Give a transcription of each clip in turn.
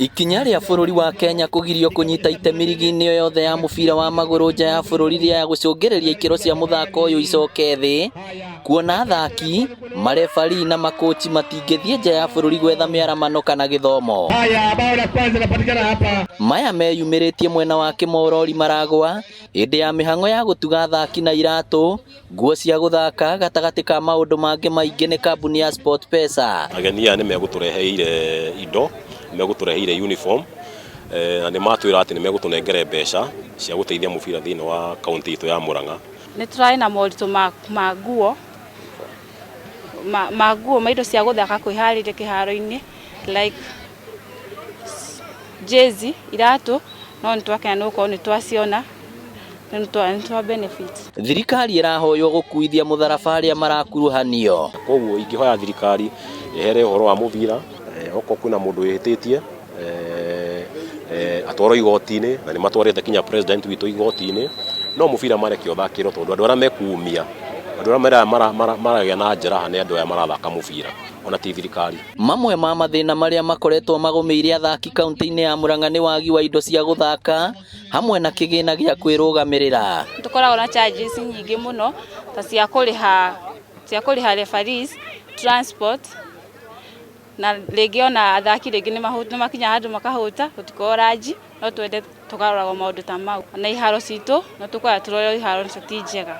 Ikinya rĩa bũrũri wa Kenya kũgirio kũnyita itemi rigi-inĩ o yothe ya mũbira wa magũrũ nja ya bũrũri rĩaya gũcũngĩrĩria ikĩro cia mũthako ũyũ icoke thĩ, kuona athaki, marebari na makochi matingĩthiĩ nja ya bũrũri gwetha mĩaramano kana gĩthomo. Haya, bao la kwanza linapatikana hapa. Maya meyumĩrĩtie mwena wa Kĩmorori Maragwa hĩndĩ ya mĩhang'o ya gũtuga athaki na iratũ, nguo cia gũthaka gatagatĩ ka maũndũ mangĩ maingĩ nĩ kambuni ya SportPesa. Ageni aya nĩ megũtũreheire indo, nĩ megũtũreheire uniform na nĩ matwĩra atĩ nĩ megũtũnengere mbeca cia gũteithia mũbira thĩinĩ wa kaunti itũ ya Murang'a. Nĩ tũrarĩ na moritũ ma nguo ma nguo ma indo cia gũthaka kwĩharĩria kĩharo-inĩ, like jezi, iratũ, no nĩ twakena nĩ gũkorwo nĩ twaciona, nĩ twa benefit. Thirikari ĩrahoywo gũkuithia mũtharaba arĩa marakuruhanio. Koguo ingĩhoya thirikari ĩhere ũhoro wa mũbira, okorwo kwĩna mũndũ wĩhĩtĩtie atwarwo igoti-inĩ, na nĩ matwarĩte kinya president witũ igoti-inĩ, no mũbira mareke ũthakĩrwo tondũ andũ arĩa mekumia, andũ arĩa maragĩa na njeraha nĩ andũ aya marathaka mũbira, ona ti thirikari. Mamwe ma mathĩna marĩa makoretwo magũmĩire athaki kaunti-inĩ ya Murang'a nĩ wagi wa indo cia gũthaka hamwe na kĩgĩna gĩa kwĩrũgamĩrĩra. Tũkoragwo na charges nyingĩ mũno ta cia kũrĩha referees, transport, na rĩngĩ ona athaki rĩngĩ nĩ makinyaga handũ makahũta, gũtikoragwo ranji, no twende tũkaroragwo maũndũ ta mau. Na iharo citũ no tũkoragwo tũrorerwo, iharo nacio ti njega.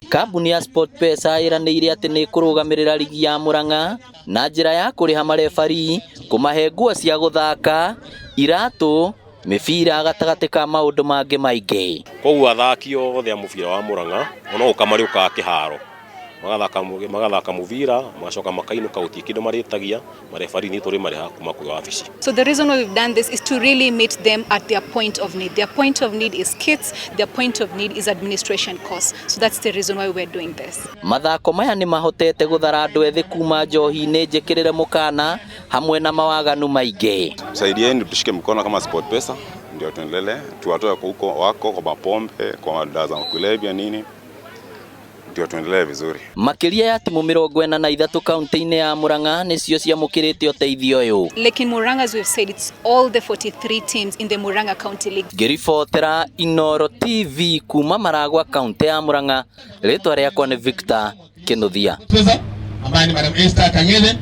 Kambuni ya SportPesa ĩranĩire atĩ nĩ ĩkũrũgamĩrĩra rigi ya Murang'a na njĩra ya kũrĩha marebari, kũmahe nguo cia gũthaka, iratũ, mĩbira gatagatĩ ka maũndũ mangĩ maingĩ. Koguo athaki othe a mũbira wa Murang'a ona gũka marĩũkaga kĩharo, magathaka mũbira, magacoka makainũka, gũtirĩ kĩndũ marĩtagia. Marebari nĩ tũrĩ marĩha kuma kwĩ wabici. So the reason why we've done this is to really meet them at their point of need. Their point of need is kits, their point of need is administration costs. So that's the reason why we're doing this. Mathako maya nĩ mahotete gũthara andũ ethĩ kuma njohi-inĩ njĩkĩrĩre mũkana hamwe na mawaganu maingĩ. Saidieni tushike mkono kama SportPesa ndio tuendelee, tuwatoe huko wako kwa mapombe, kwa dawa za kulevya nini, ndio tuendelee vizuri. Makĩria ya timu 43 kaunti-inĩ ya Murang'a nĩcio ciamũkĩrĩte ũteithio ũyũ. Like in Murang'a, as we've said, it's all the 43 teams in the Murang'a County League. Ngĩribotera Inoro TV kuma Maragwa, kaunti ya Murang'a, rĩtwa rĩakwa nĩ Victor Kinuthia. Pesa ambaye ni Madam Esther Kang'ethe.